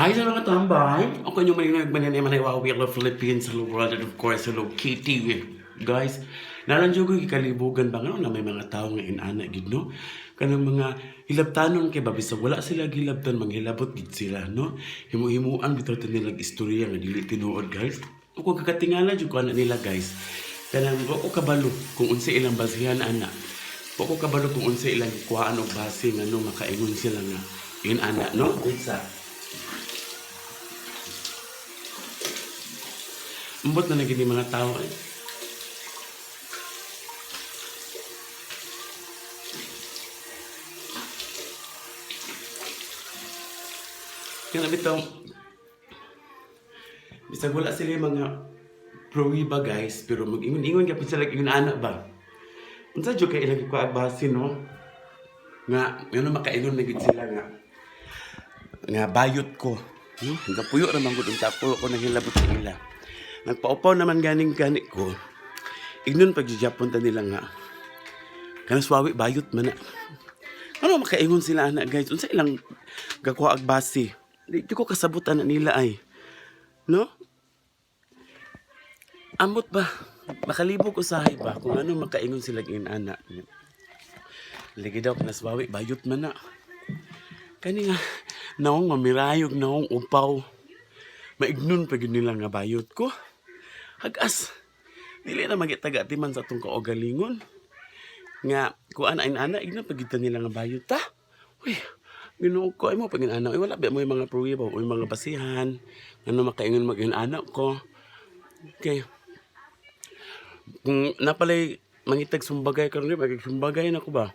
Hi sa mga tambay! Ako inyong maninag mananay manay Wawi Hello Philippines, hello world, and of course, hello KTV. Guys, nalan ko gikalibugan ba nga na may mga tao nga inana gid, no? Kanang mga hilabtanon kay ba bisag wala sila gilabtan, manghilabot gid sila, no? Himu-himuan bitaw ta nila istorya nga dili tinuod, guys. Ako kakatingala jud ko ana nila, guys. Kanang wa ko kabalo kung unsa ilang basihan ana. Wa ko kabalo kung unsa ilang kuhaan og base nga no makaingon sila nga inana, no? Wait sa. Ambot na lagi ni mga tao eh. Kaya bitaw, bisag wala sila yung mga pruwiba, guys, pero mag-ingon-ingon ka pa sila ingon ana ba? Unsa jud kay ilang gikuha base, no? Nga ngano makaingon na gid sila nga nga bayot ko. No? Gapuyo ra man gud unta ko ko nahilabot sa ila. Nagpaupaw naman ganing gani ko. Ignon pag ta nila nga kanang swawi bayot man na. Ano makaingon sila ana, guys? Unsa ilang gakuha ag base? Di ko kasabot ana nila ay. No? Amot ba? Makalibog usahay ba kung ano makaingon sila ingon ana. Lagi daw kanaswawi bayot man na. Kani nga naong mamirayog naong upaw. Maignon pa gyud nila nga bayot ko. Hagas. Dili na magitaga timan sa atong kaugalingon. Nga kuan ay ana ignon pa gyud ta nila nga bayot ta. Uy, Ginoo ko ay mo pag ana, ay wala ba mo yung mga pruwiba o yung mga basihan ano makaingon mag anak ko. Okay. Kung napalay mangitag sumbagay karon, di ba sumbagay na ko ba?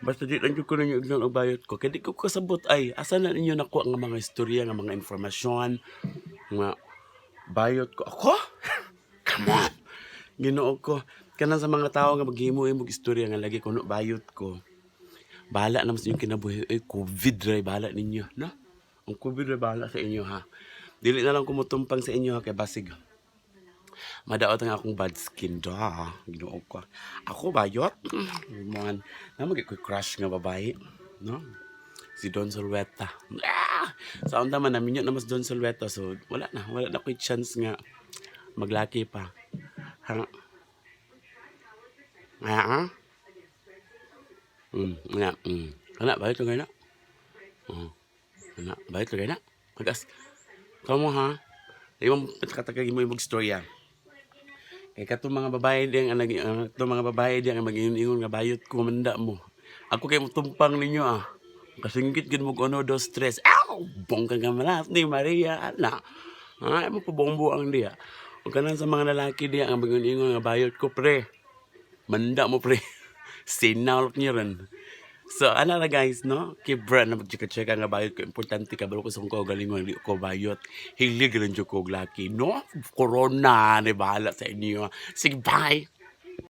Basta di lang jud ko ninyo ignon og bayot ko. Kay di ko kasabot ay asa na ninyo nakuha nga mga istorya nga mga informasyon nga bayot ko. Ako? Come on. Ginoo ko. Kanang sa mga tao nga maghimo imong istorya nga lagi kuno bayot ko. Bahala naman sa inyong kinabuhi. Ay, COVID ray bahala ninyo, no? Ang COVID ray bahala sa inyo, ha? Dili na lang kumutumpang sa inyo, ha? Kay basig madaot ang akong bad skin da. Ginoo ko. Ako bayot. Man, na mag ko crush nga babae, no? Si Don Solweta. Ah! Sa unta man naminyo na mas Don Solweta, so wala na ko'y chance nga maglaki pa. Ha? Ah? Na, Ana, bayot lugay na. Ana, bayot lugay na. Magas. Kamo ha. Imong katagay mo imong istorya. Kay katong mga babae diyang ang katong mga babae diyang ang mag-ingon nga bayot ko manda mo. Ako kay mutumpang ninyo ah. Kasinggit gid mo uno dos tres. Aw! Bongga nga malas ni Maria ana. Ay mo pabombo ang diya. Ug kanan sa mga lalaki diya ang mag-ingon nga bayot ko, pre. Manda mo, pre. Sinalok niyo rin. So, ana na guys, no? Kibra na magchika-chika nga bayot ko. Importante ka, balo ko sa kong kaugalingon, hindi ko bayot. Hilig rin ko og laki, no? Corona, ni bahala sa inyo. Sige, bye!